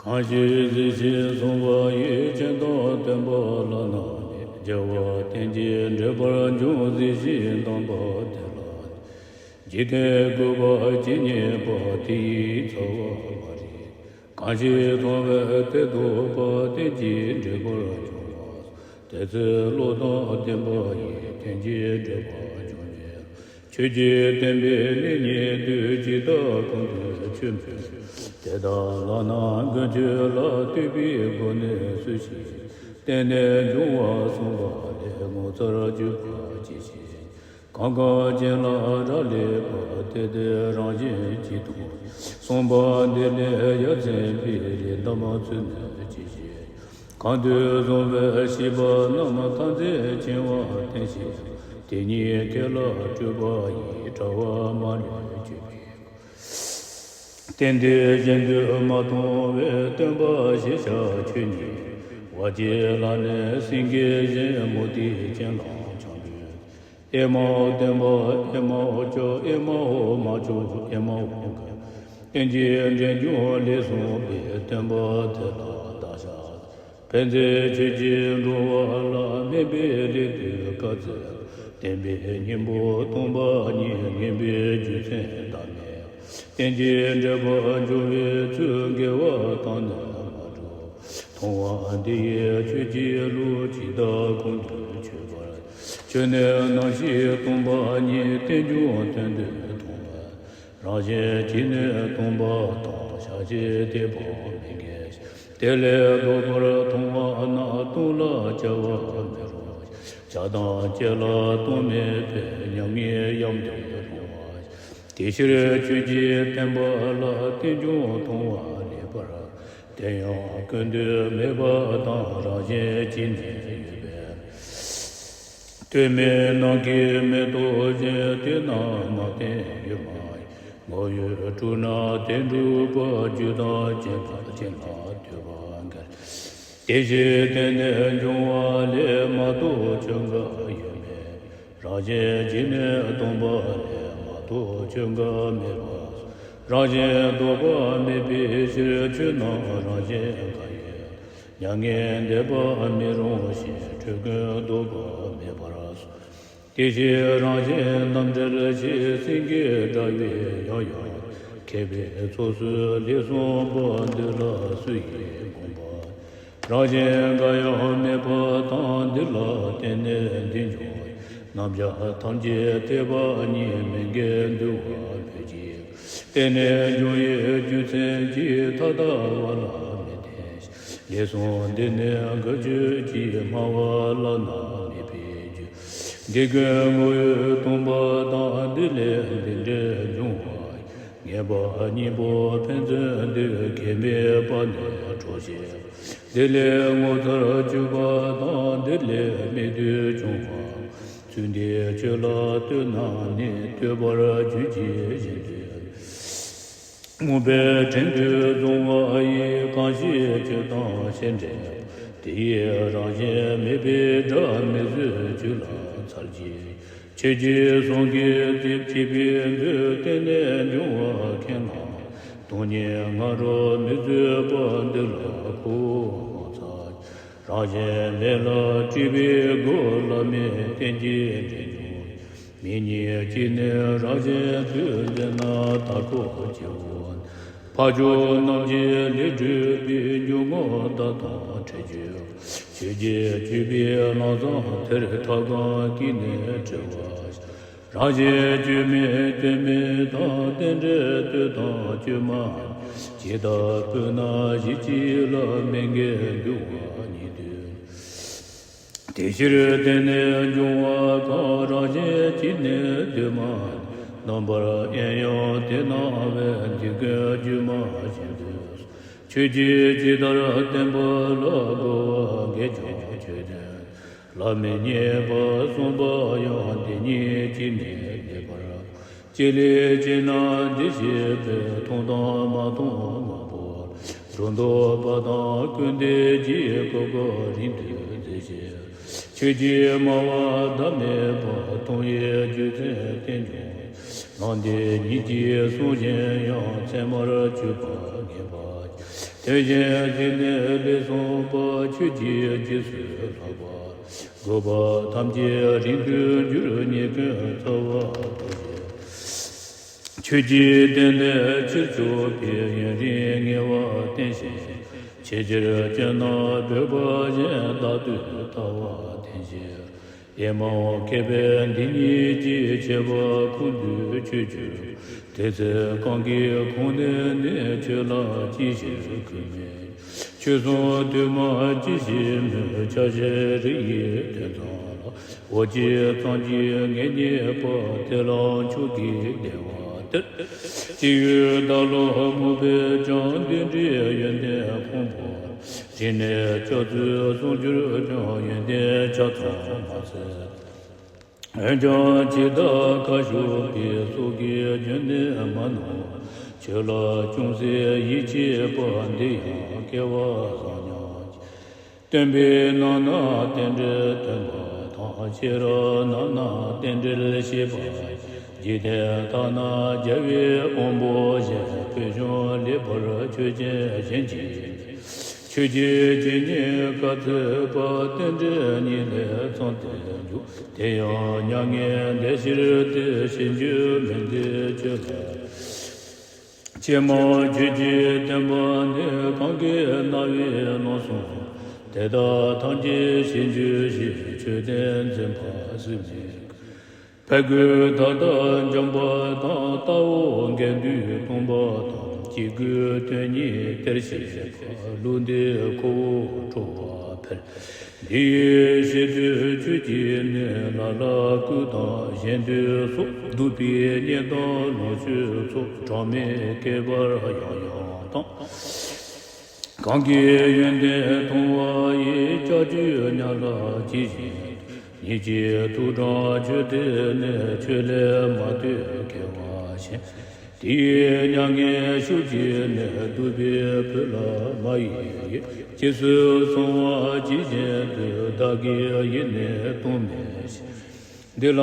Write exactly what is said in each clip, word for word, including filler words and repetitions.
གང་ཞིག་གཟིགས་ཤིང་གསུངས་པ་ཡི། སྤྱན་དང་བསྟན་པ་བླ་ན་མེད། རྒྱལ་བ་བསྟན་གྱིས་འགྲེལ་པར་འབྱུང་། གཟིགས་ཤིང་གདམས་པ་དེ་ལ་འཇིག་རྟེན་བཀོད་པ་ཇི་སྙེད་པ། དེ་ཡི་ཚ་བ་མ་རིག་གང་ཞིག་མཐོང་བས་དེ་རྟོགས་པ། བསྟན་གྱིས་འགྲེལ་པར་འབྱུང་བ་སོགས། དེ་ཚེ་བློ་དང་ལྡན་པ་ཡིས། བསྟན་གྱིས་འགྲེལ་པར་འབྱུང་བའི་ཆོས་ཀྱི་བསྟན་པའི་གནས་ཉིད་དུ། ཇི་ལྟར་ཀུན་ཏུ་ཆོས་འཕེལ་དེ་ལྟར་ལག་ན་མགོན་ཁྱོད་ལ། བསྟོད་པའི་སྒོ་ནས་སུ་ཞིག་བསྟན་ནས་འབྱུང་བ་གསུངས་པ་ལས། ངོ་མཚར་གྱུར་པ་ཇི་བཞིན་གང་གང་ཅན་ལ་རབ་སླེབས་པ། དེ་དེ་རང་བཞིན་གྱིས་སྟོང་གསུངས་པ་འདི་ལས། ཡ་མཚན་པའི་ལས་དམ་ཚུལ་ནི་ཇི་བཞིན་གང་དུ་བཟུང་བའི་ཤེས་པ་རྣམས། ཐམས་ཅད་མཁྱེན་པར་བསྟན་ཞིང་། དེ་ཉིད་ཁས་བླངས་སྤྲོས་པ་ཡིས། དྲ་བ་མ་ལུས་གཅོད་པའི་སྐབས། རྟེན་འབྲེལ་གཞན་དུ་མ་མཐོང་བའི། སྟོན་པ་ཞེས་བྱ་ཆོས་ཉིད་བར་གྱི་ལམ་ནས། སེང་གེ་བཞིན་མུ་ཏིག་ཅན་ལ་འཆང་བའི། ཨེ་མའོ་སྟོན་པ་ཨེ་མའོ་ཅོག་ཨེ་མའོ་མ་ཅོག་ཨེ་མའོ་གི། རྟེན་གྱི་འབྲེལ་འཇུག་ལས་གསུངས་པའི། སྟོན་པ་དེ་ལ་བདག་ཕྱག་འཚལ། ཕན་མཛད་ཆོས་ཀྱི་འགྲོ་བ་ལ། སྨན་པའི་སླད་དུ་བཀའ་སྩལ། བསྟན་པའི་སྙིང་པོ་སྟོང་པ་ཉིད། ངེས་པའི་རྒྱུ་མཚན་བདག་མེད་པ། རྟེན་གྱི་འབྲེལ་པར་འཇུག་པའི་ཚུལ། དགེ་བ་དང་ནི་མ་འགྲོགས། མཐོང་བ་འདི་ཡིས་ཆོས་ཀྱི་ལུགས། ཇི་ལྟར་ཁོང་དུ་ཆུད་པར། ཆོས་ནི་རྣམ་ཤེས་སྟོང་པ་ཉིད། རྟེན་འབྱུང་དོན་དུ་མཐོང་བས། རང་བཞིན་གྱིས་ནི་སྟོང་པ་དང་། བྱ་བྱེད་དེ་དཔག་མེད་འགལ་ཞིང་། དེ་ལས་ལྡོག་པར་མཐོང་བ་ན། སྟོང་ལ་སྐྱེ་བ་མེད་རུང་། བྱ་དང་བྱེད་ལ་སྟོང་མེད་པས། མྱ་ངན་ཡང་དུ་རུང་བ། དེ་ཕྱིར་ཆོས་ཀྱི་བསྟན་པ་ལ། རྟེན་འབྱུང་མཐོང་བ་ལེགས་པར། དེ་ཡང་ཀུན་ཏུ་མེད་པ་དང་། རང་བཞིན་གྱིས་ནི་ཡོད་པའི་ལུགས། ལྟོས་མེད་ནམ་མཁའི་མེ་ཏོག་བཞིན། དེ་རྣམས་ནམ་བརྟེན་ཡོད་མ་ཡིན། ངོ་བོས་གྲུབ་ན་དེ་འགྲུབ་པ། རྒྱུ་དང་རྐྱེན་དང་རྐྱེན་ལ་ལྟོས་པ་འགལ། དེ་བཞིན་དེ་ནས་འབྱུང་བ་ལས། མ་གཏོགས་ཆོས་འགའ་ཡོད་མེད། རང་བཞིན་གྱིས་ནི་སྟོང་པ་ལས། མ་གཏོགས་ཆོས་འགའ་མེད་པ། རང་བཞིན་ལྡོག་པ་མེད་པའི་ཕྱིར། ཆོས་རྣམས་རང་བཞིན་འགའ་ཡོད། མྱ་ངན་འདས་པ་མི་རུང་ཞིང་། འཕྲལ་ཀུན་ལྡོག་པ་མེད་པར་གསུངས། དེ་ཕྱིར་རང་བཞིན་རྣམ་འགྲེལ་ཞེས། སེང་གེ་འདྲ་བའི་ཡང་ཡང་མཁས་པའི་ཚོགས་སུ་ལས་གསུངས་པ། འདི་ལ་སུ་ཡིས་དགོངས་པ། རང་བཞིན་འགའ་ཡང་མེད་པ་དང་། འདི་ལ་བརྟེན་ནས་འདི་འབྱུང་། རྣམ་གཞག་ཐམས་ཅད་འཐད་པ་ཉིད། མི་འགལ་འདུ་བ་མེད་ཀྱི། བརྟེན་ནས་འབྱུང་བའི་རྒྱུ་མཚན་གྱིས། ཐ་དད་པ་ལ་མི་བརྟེན་ཞིང་། ལས་གསུངས་འདི་ནི་འགལ་ཆོས་ཀྱི། སྨྲ་བ་བླ་ན་མེད་པའི་རྒྱུ། འདི་ཀུན་ངོ་བོས་སྟོང་པ་དང་། འདི་ལས་འདི་འདྲའི་འབྱུང་བ་ཡི། ངེས་པ་སྙིང་པོ་ཕན་ཚུན་འདུས། གེགས་མེད་པ་ནི་གྲོགས་བྱེད། འདི་ལས་ངོ་མཚར་གྱུར་པ་དང་། འདི་ལས་མིག་ཏུ་བྱུང་བ། ཚུལ་འདིའི་ཆོས་ལ་ལྟོས་ན་ནི། ལྟོས་པར་གྱུར་ཅིག་བཞིན་དུ། མངོན་པའི་དྲན་དུ་བཟུང་བ་ཡི། གང་ཞིག་ཆོས་དང་ཤེས་འདྲེས་པ། དེ་ཡི་རང་བཞིན་མེད་པའི་སྒྲ། མིག་བཟོད་ཆོས་ལ་འཚལ་གྱིས། ཆོས་ཀྱི་གསུང་གིས་རྩིབས་བཅད་པའི་མཛོད། བརྟེན་ནས་འབྱུང་བ་མཁན་ལ་སྟོང་ཉིད་ངང་རུ་མི་བཟོད་པ། འདི་ལ་ཁོ་བོ་ངོ་མཚར། རང་བཞིན་མེད་ལ་སྤྲུལ་པའི་སྒོ། བླ་མེད་རྟེན་གྱི་འབྲེལ་འབྱུང་། མིག་གཉིས་ཀྱིས་ནི་རང་བཞིན་བསྡུས། འཛིན་རྣམ་དག་གོ་སྐྱེ་བོ། འཕགས་མཆོག་རྣམས་ཀྱི་ལས་སྒྲུབ་པའི། འཇུག་ངོགས་བརྡ་དང་ཕྲད་གྱུར། ཆོས་ཀྱི་སྤྱོད་པའི་ལམ་བཟང་དེར། ཐབས་གང་གིས་ནི་བྲལ་བ། རང་བཞིན་སྤྱོད་མེད་ལྟོས་མེད་དང་། རྟེན་འབྲེལ་ལྟོས་དང་སྤྱོད་མ་ཡིན། ཇི་ལྟར་སྤོས་ནགས་ཞིག་གཅིག་ལ། མི་འགལ་འདུ་བ་ཉིད་དུ། དེ་ཕྱིར་དེ་ནས་འབྱུང་བ་གང་། རང་བཞིན་གྱིས་ནི་ལྟོས་མ་ཡིན། རྣམ་པར་དབེན་ཡང་དེ་སྣང་བས། འདི་ཀུན་སྒྱུ་མ་བཞིན་དུ་གསུངས། ཆོས་ཀྱིས་ཇི་ལྟར་བསྟན་པ་ལ། རྒོལ་བ་འགལ་ཀྱང་ཆོས་དོན། བླ་མེད་ཉེས་པ་གསུངས་པ་ཡང་། འདི་ཉིད་ཀྱིས་ནི་ལེགས་པར། ཅི་ལས་ཅི་ན་འདི་ཞེས་པའི། མཐོང་དང་མ་མཐོང་དངོས་པོ། སྒྲོ་འདོགས་པ་དང་ཀུན་བདེ་གྱིས། སྐབས་འགའ་རིང་དུ་འཛེགས་ཤིང་། ཆོས་ཀྱི་སྨྲ་བ་ཟླ་མེད་པ། མཐོང་བའི་རྒྱུ་མཚན་རྟེན་འབྱུང་། ལམ་འདི་ཉིད་ཀྱིས་བསྲུང་བཞིན་ཡང་། མཚན་མར་གྱུར་པ་ངེས་པར་འབྱུང་། དེ་བཞིན་གཟིགས་ནས་ལེགས་གསུངས་པ། ཆོས་ཀྱི་རྗེས་སུ་བསླབ་པ། དགོས་པ་ཐམས་ཅད་རིགས་མཐུན་འགྱུར། ཉེས་ཀུན་སེལ་བ་ཐུགས་རྗེ། ཆོས་ཀྱི་དོན་དེ་ཕྱིར་ཕྱོགས་པའི། ཡུན་རིང་ངལ་བ་བསྟེན་ཞིང་། ཆེས་ཆེར་སྤྱོད་ན་བོད་པ་གཞན། བདག་ཏུ་ལྟ་བ་བསྟེན་ཞིང་། ཡིད་མ་འོང་མཁས་པས་འདི་ཉིད་ཀྱི། ཆེ་བ་ཁུངས་འདུས་ཆོས་ཀྱི། དེ་ཚེ་གང་གི་ཁོང་ནས་ནི། ཆོས་ལ་ཅི་ཞིག་གུས་མོས། ཆོས་སྲུང་དུ་མ་ཅི་ཞིག་སྨོད། ཆ་ཤས་རིགས་ཡི་དོན་ཙམ་ལ། འོ་ཅི་ཙམ་གྱིས་ངེས་རྙེད་པ། དེ་ལ་མཆོག་གི་བདེ་བ་སྟེར། ཅི་ཡོད་བདག་ལ་སྨོད་པས་ཀྱང་། དེ་འདྲའི་ཡོན་ཏན་ཕོངས་པ། རིག་ནས་སྐྱབས་སུ་སོང་གྱུར་ཀྱང་། ཡོན་ཏན་ཆ་ཚང་མ་ཟད། འོན་ཀྱང་ཇི་ལྟར་ཁ་ཕྱོགས་པའི། སྲོག་གི་རྒྱུན་ནི་མ་ནོར། ཆོས་ལ་ཅུང་ཟད་ཡིད་ཆེས་པ། འདི་ཡང་སྐལ་བ་བཟང་ཉམས་ཀྱིས། སྟོན་པས་གནང་ན་རྟེན་འབྲེལ་སྟོན་པ་དང་། ཁྱེད་རང་རྣམས་ན་རྟེན་འབྲེལ་ཤེས་པ། འཇིག་རྟེན་དག་ན་རྒྱལ་བའི་དབང་པོ་གཞན། བོད་གཞུང་ལེགས་པར་ཆོས་ཅན་གཞན་གྱིས། ཆོས་ཀྱི་སྤྱོད་ཉན་ག་ཚོད་པ། རྟེན་འབྲེལ་ཉིད་ལས་ཙམ་དུ་འགྱུར། དེ་ཡང་མྱ་ངན་འདས་ཕྱིར་ཏེ། ཤེས་འགྱུར་མིན་ཏེ་ཆོས་ལ། ཀྱེ་མ་ཆོས་ཀྱི་བསྟན་པ་ནི། གང་གིས་རྣ་བས་ལམ་གསུངས། དེ་དག་ཐམས་ཅད་ཤེས་འགྱུར་ཞིང་། ཆོས་བསྟན་འཛིན་པ་སུ་མི་དགོས། ཕས་རྒོལ་མཐའ་དག་འཇོམས་པ་དང་། ལྟ་བ་འགལ་འདུས་སྟོང་པ་དང་། སྐྱེ་དགུའི་དོན་གཉིས་སྟེར་ཤེས་པ། ལུགས་འདིས་ཁོ་བོ་ཁྲོ་བ་འཕེལ། འདི་ཡི་ཕྱིར་དུ་ཆོས་ཀྱིས་ནི། ལ་ལ་བཀུར་དང་གཞན་དུ་སོགས། གདུག་པའི་གཉེན་དང་ལོངས་སྤྱོད་ཚོགས། གྲངས་མེད་བསྐལ་པར་ཡང་ཡང་བཏང་། གང་གིས་ཡོན་ཏན་མཐོང་བ་ཡི། ལྕགས་ཀྱུ་ཉག་ག་ཇི་བཞིན་དུ། ཉིད་ཀྱི་ཐུགས་དྲངས་ཆོས་སྟོན་ནས། ཆོས་ལས་མ་ཐོས་སྐྱེ་བ་གཞན། དེ་ཡི་མྱ་ངན་ཤུགས་ཀྱིས་ནི། གདུག་པའི་བུ་ལ་མ་ཡི་ཡིས། རྗེས་སུ་སོང་བ་ཇི་བཞིན་དུ། བདག་གི་ཡིད་ནི་གཏོང་མི་ཤེས། འདི་ལ་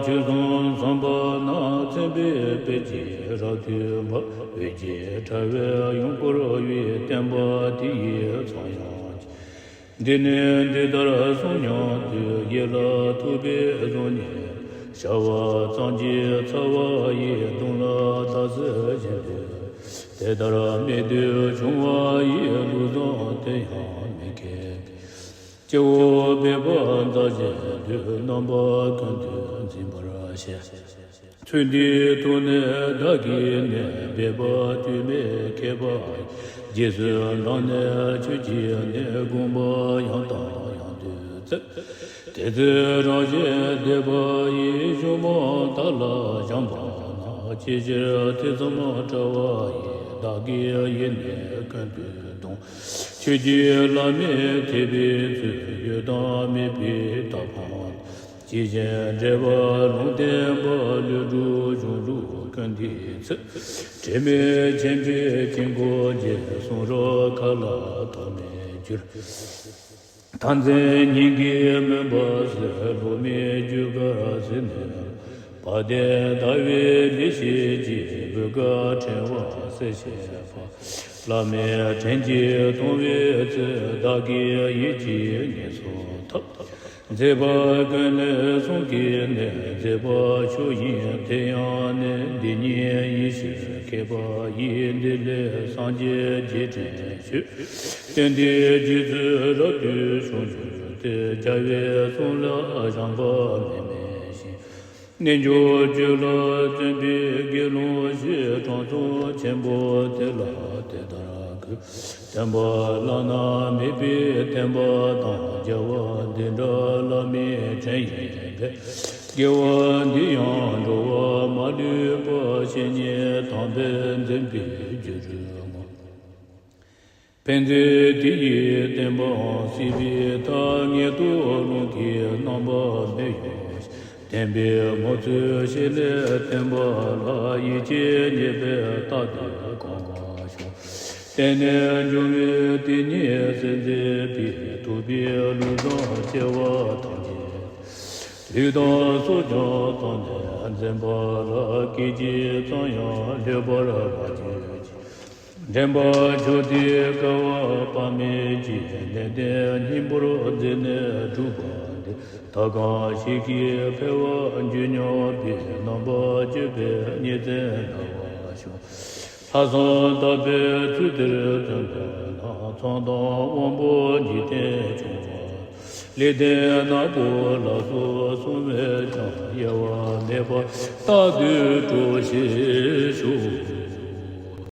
ཆོས་སྲུང་བསམ་པ་ན། མཚན་དཔེའི་དཔལ་གྱིས་རབ་ཏུ་འབར། འོད་ཀྱི་དྲ་བས་ཡོངས་བསྐོར་བའི། བསྟན་པ་དེ་ཡི་ཚངས་དབྱངས་ཀྱིས། འདི་ནི་འདི་ལྟར་གསུངས་སྙམ་དུ། ཡིད་ལ་ཐུག་པས་བཟུང་ནས་ཤར་བ་ཙམ་གྱིས་ཚ་བ་ཡི། གདོང་ལ་ད་གཟོད་བཞིན་དུ། དེ་ལྟར་མིག་ཏུ་བྱུང་བ་ཡི། ལུགས་བཟང་དེ་ཡང་མི་མཁས་པས། སྐྱེ་བོ་སྦས་པ་མཛའ་བཤེས་འདོད། རྣམ་པ་ཀུན་ཏུ་འཛིན་པར་བྱེད། ཚུལ་འདི་ཐོས་ནས་བདག་གིས་ནི། སྦས་པ་དུས་མེད་མཁས་པ་ཡི། རྗེས་སུ་འབྲངས་ནས་ཆོས་ཀྱི་ནི། དགོངས་པ་ཡང་དང་ཡང་དུ་བརྩམས། དེ་ཚེ་རང་གཞན་འདོད་པ་ཡི། གཞུང་མང་དག་ལ་སྦྱངས་པ་ན། ཅི་ཕྱིར་ཐེ་ཚོམ་བྲལ་བ་ཡི། བདག་གི་ཡིད་ནི་ཀུན་ཏུ་གཏོང་། ཆོས་ཀྱི་བླ་མེད་ཐེག་པའི་ཚུལ། ཡོད་དང་མེད་པའི་མཐའ་སྤངས། ཇི་བཞིན་འབྲེལ་བ་ལུང་བསྟན་པ། ལྷུན་གྲུབ་གཞུང་ལུགས་ཀུན་འདུས་ཚུལ། དྲི་མེད་མཁྱེན་པའི་དཀྱིལ་འཁོར་རྒྱས། གསུང་རབ་མཁའ་ལ་ཐོགས་མེད་གྱུར། ཐར་འཛིན་སྙིང་གའི་མུན་པ་སེལ། བློ་མིག་རྒྱུད་པར་གཟིགས་ནས། དཔལ་ལྡན་ཟླ་བའི་མིག་ཤེས་ཀྱིས། བུ་ག་ཕྲེང་བ་གསལ་བྱེད་པ། བླ་མེད་དྲིན་གྱིས་མཐོང་བའི་ཚུལ། བདག་གི་ཡིད་ཀྱིས་ངེས་སུ་ཐོབ། མཛད་པ་ཀུན་ལས་གསུང་གི་ནི། མཛད་པ་མཆོག་ཡིན་དེ་ཡང་ནི། འདི་ཉིད་ཡེ་ཤེས་མཁས་པ་ཡིས། འདི་ལས་སངས་རྒྱས་རྗེས་དྲན་བྱོས། བསྟན་འདིའི་རྗེས་སུ་རབ་ཏུ་བྱུང་གྱུར་ཏེ། རྒྱལ་བའི་གསུང་ལ་སྦྱངས་པ་མེད་མེད་བཞིན། རྣལ་འབྱོར་རྒྱུད་ལ་བརྩོན་པའི་དགེ་སློང་ཞིག་གྲངས་ཚང་ཆེན་པོ་དེ་ལ་དེ་ལྟར་གུས། སྟོན་པ་བླ་ན་མེད་པའི་བསྟན་པ་དང་། རྒྱལ་བ་འདི་འདྲ་བླ་མའི་དྲིན་ཡིན་པས། དགེ་བ་འདི་ཡང་འགྲོ་བ་མ་ལུས་པ། བཤེས་གཉེན་དམ་པས་འཛིན་པའི་རྒྱུ་རུ་བསྔོ། ཕན་མཛད་དེ་ཡི་བསྟན་པའང་སྲིད་པའི་མཐའ། ངེས་རྟོགས་ལུང་གི་རྣམ་པ་མེ་ཡོད། བསྟན་པའི་ངོ་ཚུལ་ཤེས་ནས་བསྟན་པ་ལ། ཡིད་ཆེས་རྙེད་པས་རྟག་ཏུ་གང་བར་ཤོག་བརྟན་གནས་འབྱུང་བའི་དེ་ཉིད་གསལ་མཛད་པའི། ཐུབ་པའི་ལུགས་བཟང་སྐྱེ་བ་ཐམས་ཅད། ལུས་དང་སྲོག་ཀྱང་བཏང་ནས་འཛེམ་པ་ལ། སྐད་ཅིག་ཙམ་ཡང་ལྷོད་པར་མ་བྱེད་ཅིག། འདྲེན་པ་མཆོག་དེས་བསྐལ་པ་དཔག་མེད་ཀྱི། ནན་ཏན་སྙིང་པོར་མཛད་ནས་བསྒྲུབས་པ་འདི། ཐབས་གང་ཞིག་གིས་འཕེལ་བར་འགྱུར་སྙམ་པའི། རྣམ་པར་དཔྱོད་པས་ཉིན་མཚན་འདའ་བར་ཤོག། ལྷག་བསམ་དག་པས་ཚུལ་དེར་བརྩོན་པས་ན། མཚམས་དང་དབང་པོ་འཇིག་རྟེན་སྐྱོང་བ། ལེགས་ལྡན་ནག་པོ་ལ་སོགས་གསུམ་ཀྱང་། གཡེལ་བ་མེད་པར་རྟག་ཏུ་སྒྲོགས་ཤིག་ཤོག།